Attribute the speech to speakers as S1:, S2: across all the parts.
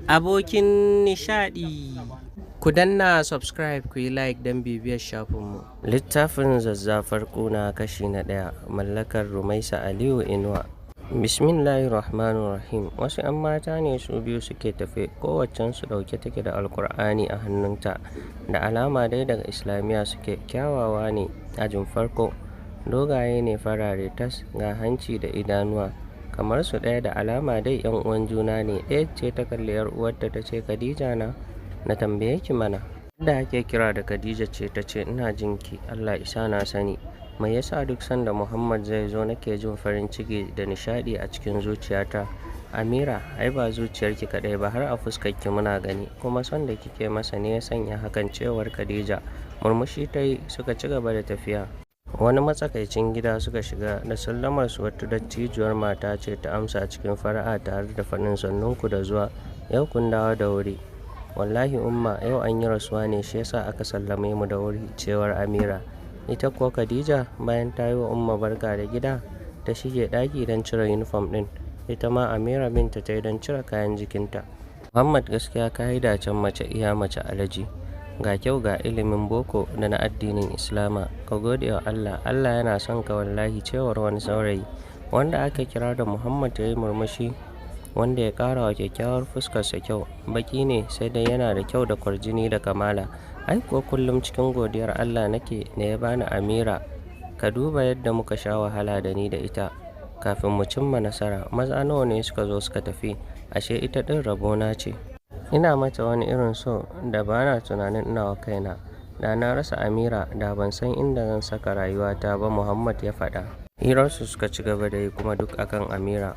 S1: Abokin nishaɗi. Ku danna subscribe, ku yi like don bibiyar shafinmu. Littafin Zazzafar Ƙuna, kashi na ɗaya, mallakar Rumaisa Aliyu Inuwa. Bismillahirrahmanirrahim. Wasu 'yan mata ne su biyu suke tafe, kowaccensu ɗauke take da Alkur'ani a hannunta. Da alama dai daga Islamiyya suke, kyawawa ne ajin farko. Dogaye ne, farare tas, ga hanci da idanuwa kamar su ɗaya, da alama dai 'yan uwan juna ne. Ɗaya ce ta kalli 'yar uwarta ta ce, "Khadija, na tambaye ki mana." Da ake kira da Khadija ce ta ce, "Ina jin ki." "Allah isa na sani. Mai yasa duk sanda Muhammad zai zo nake jin farin ciki da nishaɗi a cikin zuciyata?" "Amira, ai ba zuciyarki kaɗai ba, har a fuskarki muna gani, kuma son da kike masa ne ya sanya hakan," cewar Khadija. Murmushi ta yi, suka ci gaba da tafiya. Wani matsakaicin gida suka shiga da sallamar su. Wata dattijuwar mata ce ta amsa cikin fara'a tare da faɗin, "Sannunku da zuwa, yau kun dawo da wuri." "Wallahi Umma, yau an yi rasuwa ne, shi yasa aka sallame mu da wuri," cewar Amira. Ita kuwa Khadija, bayan ta yi wa Umma barka da gida, ta shige ɗaki don cire yunifom ɗin. Ita ma Amira binta ta yi don cire kayan jikinta. "Muhammad, gaskiya ka yi dacen mace, iya mace, alaji. Ga kyau, ga ilimin boko da na addinin Islama. Ka gode wa Allah, Allah yana son ka wallahi," cewar wani saurayi. Wanda aka kira da Muhammad ya yi murmushi wanda ya ƙara wa kyakkyawar fuskarsa kyau. Baƙi ne, sai dai yana da kyau da kwarjini da kamala. "Ai kuwa kullum cikin godiyar Allah nake da ya bani Amira. Ka duba yadda muka sha wahala da ni da ita kafin mu cimma nasara. Maza nawa ne suka zo suka tafi, ashe ita ɗin rabona ce. Ina mata wani irin so da ba na tunanin ina wa kaina. Da na rasa Amira, da ban san inda zan saka rayuwata ba," Muhammad ya faɗa. Hirarsu suka ci gaba da yi kuma duk akan Amira.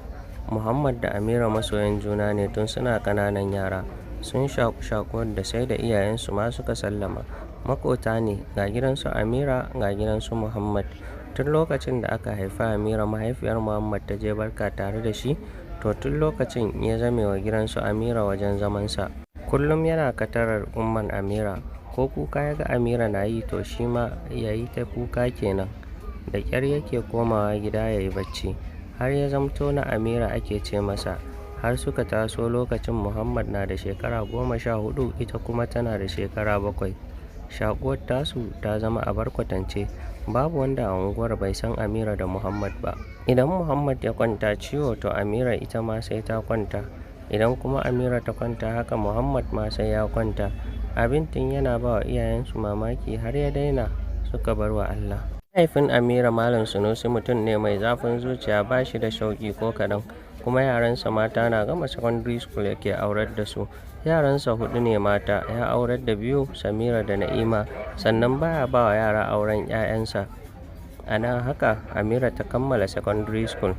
S1: Muhammad da Amira masoyan juna ne tun suna ƙananan yara. Sun shaƙu shaƙuwar da sai da iyayensu ma suka sallama. Maƙota ne, ga gidansu Amira ga gidansu Muhammad. Tun lokacin da aka haifi Amira mahaifiyar Muhammad ta je barka tare da shi, to tun lokacin ya zame wa gidansu Amira wajen zamansa. Kullum yana katarar umman Amira, ko kuka ya ga Amira na yi, to shi ma ya yi ta kuka kenan. Da ƙyar yake komawa gida ya yi bacci. Har ya zamto na Amira ake ce masa. Har suka taso, lokacin Muhammad na da shekara 14, ita kuma tana da shekara 7. Shaƙuwar tasu ta zama abar kwatance. Babu wanda a unguwar bai san Amira da Muhammad ba. Idan Muhammad ya kwanta ciwo, to Amira ita ma sai ta kwanta. Idan kuma Amira ta kwanta, haka Muhammad ma sai ya kwanta. Abin tun yana ba wa iyayensu mamaki har ya daina, suka bar wa Allah. Mahaifin Amira, Malam Sunusi, mutum ne mai zafin zuciya, ba shi da shauƙi ko kaɗan, kuma yaransa mata na gama secondary school yake aurar da su. Yaransa huɗu ne mata, ya aurar da biyu, Samira da Na'ima, sannan baya ba wa yara auren 'ya'yansa. Ana haka Amira ta kammala secondary school.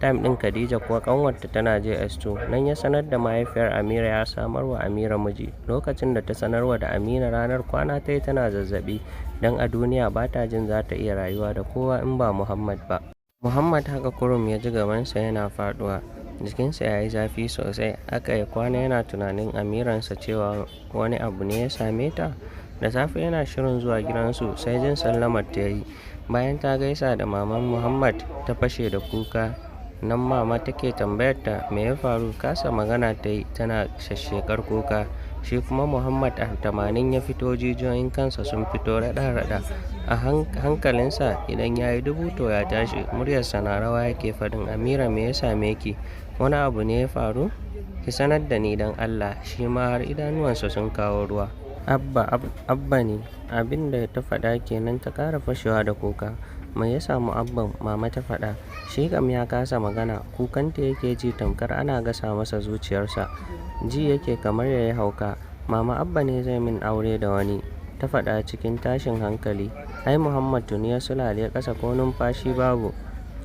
S1: Time ɗin Khadija kuwa ƙanwarta tana JS2. Nan ya sanar da mahaifiyar Amira ya samar wa Amira miji. Lokacin da ta sanarwa da Amina, ranar kwana ta yi tana zazzaɓi, don a duniya ba ta jin za ta iya rayuwa da kowa in ba Muhammad ba. Muhammad haka kurum ya ji gabansa yana faɗuwa. Jikinsa ya yi zafi sosai. Haka ya kwana yana tunanin Amiransa, cewa wani abu ne ya same ta. Da safe yana shirin zuwa gidansu sai jin sallamar ta yi. Bayan ta gaisa da maman Muhammad, ta fashe da kuka. Nan mama take tambayar ta me ya faru, kasa magana ta yi tana shashshekar kuka. Shi kuma Muhammad a 80 ya fito, jijiyoyin kansa sun fito raɗa-raɗa. A hankalinsa idan ya yi dubu to ya tashi, muryarsa na rawa yake faɗin, "Amira, me ya same ki? Wani abu ne ya faru? Ki sanar da ni don Allah." Shi ma har idanuwansa sun kawo ruwa. "Abba, Abba ne." Abin da ta faɗa kenan, ta ƙara fashewa da kuka. "Mai ya samu Abban?" mama ta faɗa. Shi kam ya kasa magana, kukanta yake ji tamkar ana gasa masa zuciyarsa. Ji yake kamar ya yi hauka. "Mama, Abba ne zai min aure da wani," ta faɗa cikin tashin hankali. Ai Muhammad tuni ya sulale ƙasa, ko numfashi babu.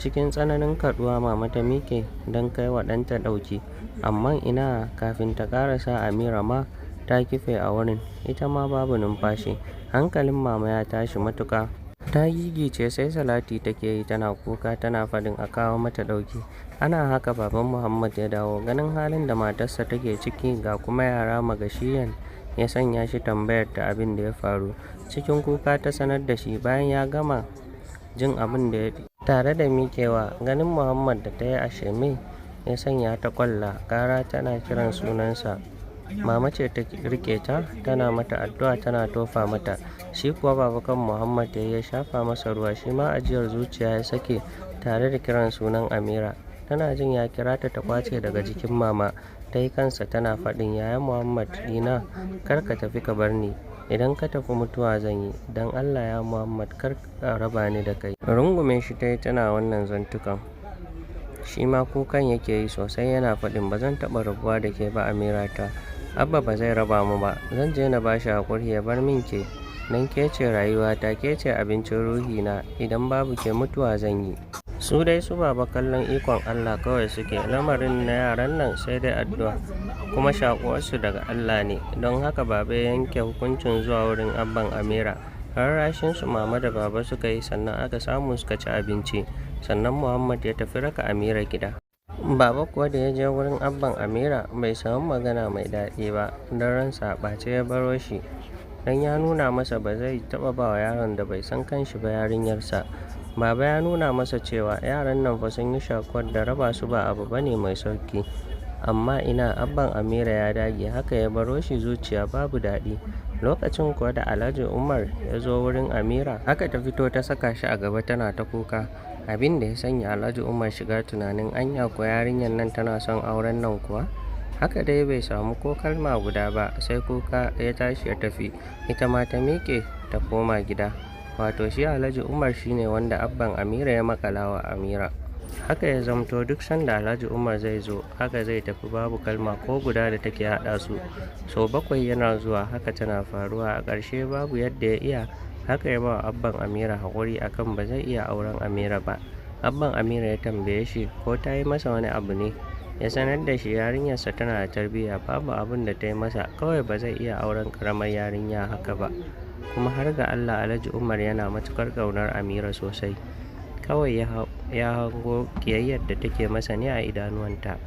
S1: Cikin tsananin kaɗuwa mama ta miƙe don kai wa ɗanta ɗauki. Amma ina, kafin ta ƙarasa, Amira ma ta kife a wurin, ita ma babu numfashi. Hankalin mama ya tashi matuƙa. Ta gigice, sai salati take yi tana kuka, tana faɗin a kawo mata ɗauki. Ana haka baban Muhammad ya dawo. Ganin halin da matarsa take ciki, ga kuma yara magashiyan, ya sanya shi tambayar ta abin da ya faru. Cikin kuka ta sanar da shi. Bayan ya gama jin abin da ya tare da miƙewa, ganin Muhammad da ta yi a sheme, Ya sanya ta ƙwalla ƙara tana kiran sunansa. Mama ce ta riƙe ta tana mata addu'a tana tofa mata. Shi kuwa Baba kan Muhammad ya shafa masa ruwa, shi ma ajiyar zuciya ya sake tare da kiran sunan Amira. Tana jin ya kira ta, ta kwace daga jikin Mama, ta yi kansa tana faɗin, "Yaya Muhammad ɗina, kar ka tafi ka bar ni. Idan ka tafi mutuwa zan yi. Don Allah ya Muhammad, kar ka raba ni da kai." Rungume shi ta yi tana wannan zantukan. Shi ma kukan yake yi sosai yana faɗin, "Ba zan taɓa rabuwa da ke ba Amira ta. Abba ba zai raba mu ba. Zan je na ba shi haƙuri ya bar min ke. Don ke ce rayuwata, ke ce abincin ruhina. Idan babu ke mutuwa zan yi." Su dai su Baba kallon ikon Allah kawai suke. Lamarin na yaran nan sai dai addu'a, kuma shaƙuwarsu daga Allah ne. Don haka Baba ya yanke hukuncin zuwa wurin abban Amira. Rarrashinsu Mama da Baba suka yi, sannan aka samu suka ci abinci. Sannan Muhammad ya tafi raka Amira gida. Baba kuwa da ya je wurin abban Amira bai samu magana mai daɗi ba, don ransa a ɓace ya baro shi. Don ya nuna masa ba zai taɓa ba wa yaron da bai san kanshi ba yarinyarsa. Baba ya nuna masa cewa yaran nan fa sun yi shakuwar da raba su ba abu bane mai sauƙi. Amma ina, abban Amira ya dage, haka ya baro shi zuciya babu daɗi. Lokacin kuwa da Alhaji Umar ya zo wurin Amira, haka ta fito ta saka shi a gaba tana ta kuka. Abin da ya sanya Alhaji Umar shiga tunanin anya kuwa yarinyar nan tana son auren nan kuwa. Haka dai bai samu ko kalma guda ba, sai kuka ya tashi ya tafi. Ita ma ta miƙe ta koma gida. Wato shi Alhaji Umar shine wanda abban Amira ya maƙala wa Amira. Haka ya zamto duk sanda Alhaji Umar zai zo, haka zai tafi babu kalma ko guda da take haɗa su. Sau 7 yana zuwa, haka tana faruwa. A ƙarshe babu yadda ya iya, haka ya ba wa abban Amira haƙuri akan ba zai iya auren Amira ba. Abban Amira ya tambaye shi ko ta yi masa wani abu ne. Ya sanar da shi yarinyarsa tana da tarbiyya, babu abin da ta yi masa, kawai ba zai iya auren ƙaramar yarinya haka ba. Kuma har ga Allah Alhaji Umar yana matuƙar ƙaunar Amira sosai. Kawai ya hango ƙiyayyar da take masa ne a idanuwanta.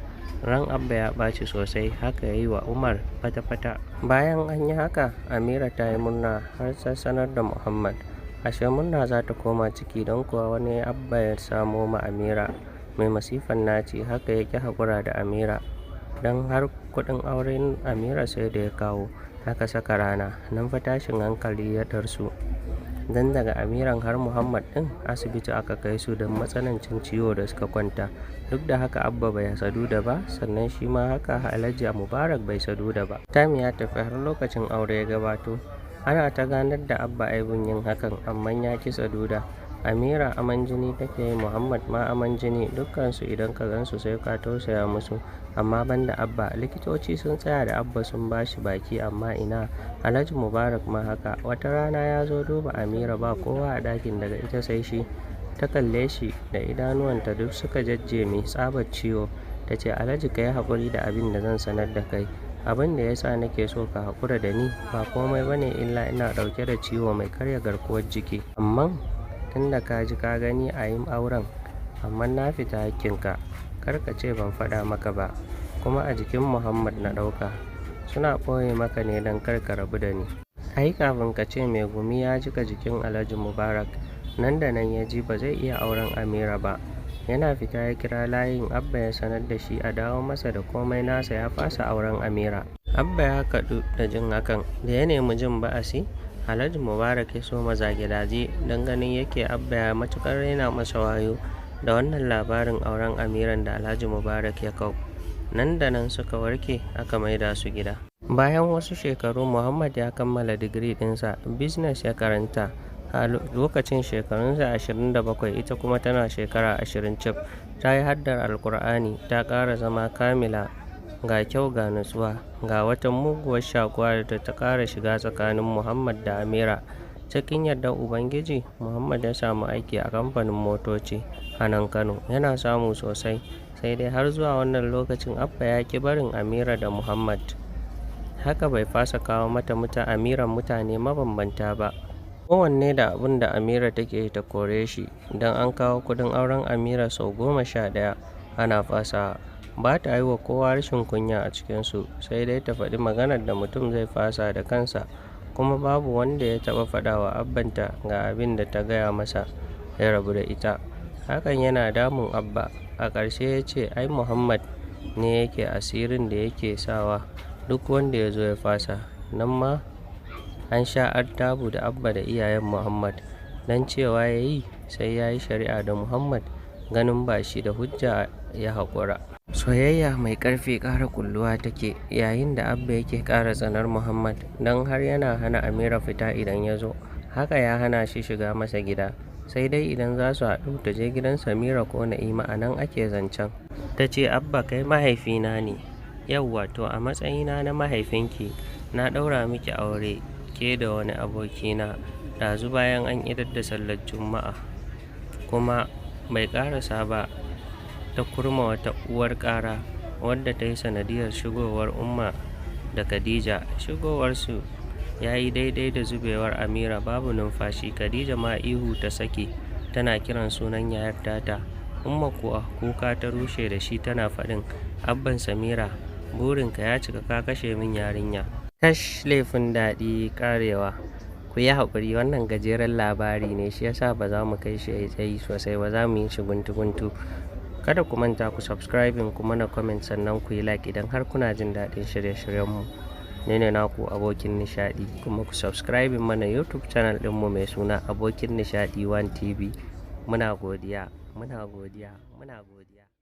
S1: Ran Abba ya ɓaci sosai, haka ya yi wa Umar fata-fata. Bayan an yi haka, Amira ta yi murna har ta sanar da Muhammad. Ashe murna za ta koma ciki, don kuwa wani Abba ya samo ma Amira mai masifan naci, haka ya ƙi haƙura da Amira. Don har kuɗin auren Amira sai da ya kawo, aka saka rana. Nan fa tashin hankali ya ɗarsu. Don daga Amiran har Muhammad ɗin asibiti aka kai su don matsanancin ciwo da suka kwanta. Duk da haka Abba bai saduda ba, sannan shi ma haka Alhaji Mubarak bai saduda ba. Time ya tafi har lokacin aure ya gabato. Ana ta ganar da Abba aibun yin hakan, amma ya ƙi saduda. Amira aman jini take yi, Muhammad ma aman jini, dukkansu idan ka gansu sai ka tausaya musu. Amma banda Abba, likitoci sun tsaya da Abba sun ba shi baki, amma ina. Alhaji Mubarak ma haka. Wata rana ya zo duba Amira, ba kowa a ɗakin daga ita sai shi. Ta kalle shi da idanuwanta duk suka jajjeme tsabar ciwo. Ta ce, "Alhaji, ka yi haƙuri da abin da zan sanar da kai. Abin da ya sa nake so ka haƙura da ni ba komai ba ne illa ina ɗauke da ciwo mai karya garkuwar jiki. Amma tun da ka ji ka gani a yi auren, amma na fita hakkinka. Kar ka ce ban faɗa maka ba. Kuma a jikin Muhammad na ɗauka. Suna ɓoye maka ne don kar ka rabu da ni." Ai kafin ka ce mai gumi ya jiƙa jikin Alhaji Mubarak. Nan da nan ya ji ba zai iya auren Amira ba. Yana fita ya kira layin Abba ya sanar da shi a dawo masa da komai nasa, ya fasa auren Amira. Abba ya kaɗu da jin hakan, da ya nemi jin ba'asi. Alhaji Mubarak ya soma zage-zage don ganin yake Abba ya matuƙar raina masa wayo da wannan labarin auren Amiran da Alhaji Mubarak ya kau. Nan da nan suka warke aka maida su gida. Bayan wasu shekaru Muhammad ya kammala digiri ɗinsa, business ya karanta. A lokacin shekarunsa 27, ita kuma tana shekara 20 cif. Ta yi haddar Alƙur'ani, ta ƙara zama kamila, ga kyau ga nutsuwa, ga wata muguwar shakuwa da ta ƙara shiga tsakanin Muhammad da Amira. Cikin yardar Ubangiji, Muhammad ya samu aiki a kamfanin motoci a nan Kano. Yana samu sosai, sai dai har zuwa wannan lokacin Abba ya ƙi barin Amira da Muhammad. Haka bai fasa kawo mata Amiran mutane mabambanta ba. Kowanne da abun da Amira take ta kore shi, don an kawo kuɗin auren Amira sau 11 ana fasawa. Ba ta yi wa kowa rashin kunya a cikinsu, sai dai ta faɗi maganar da mutum zai fasa da kansa. Kuma babu wanda ya taɓa faɗa wa abbanta ga abin da ta gaya masa ya rabu da ita. Hakan yana damun Abba. A ƙarshe ya ce ai Muhammad ne yake asirin da yake sawa duk wanda ya zo ya fasa. Nan ma an sha artabu da Abba da iyayen Muhammad. Don cewa ya yi sai ya yi shari'a da Muhammad, ganin ba shi da hujja ya haƙura. Soyayya mai ƙarfi ƙara ƙulluwa take yayin da Abba yake ƙara tsanar Muhammad, don har yana hana Amira fita idan ya zo. Haka ya hana shi shiga masa gida. Sai dai idan za su haɗu ta je gidan Samira ko Na'ima, a nan ake zancen. Ta ce, Abba kai mahaifina ne. Yauwa, to a matsayina na mahaifinki na ɗaura miki aure ke da wani abokina ɗazu bayan an idar da sallar Juma'a. Kuma bai ƙarasa ba ta kurma wata uwar ƙara wadda ta yi sanadiyar shigowar Umma da Khadija. Shigowarsu ya yi daidai da zubewar Amira babu numfashi. Khadija ma ihu ta saki tana kiran sunan yayar tata. Umma kuwa kuka ta rushe da shi tana faɗin, Abban Samira, burinka ya cika, ka kashe min yarinya. Kash, laifin daɗi ƙarewa. Ku yi haƙuri, wannan gajeren labari ne, shi yasa ba za mu kai shi ya yi tsayi sosai ba, za mu yi shi guntu-guntu. Kada ku manta ku subscribing, ku mana comment, sannan ku yi like idan har kuna jin daɗin shirye-shiryenmu. Ni ne naku Abokin Nishaɗi, kuma ku subscribing mana YouTube channel ɗinmu mai suna Abokin Nishaɗi 1 TV. Muna godiya, muna godiya, muna godiya.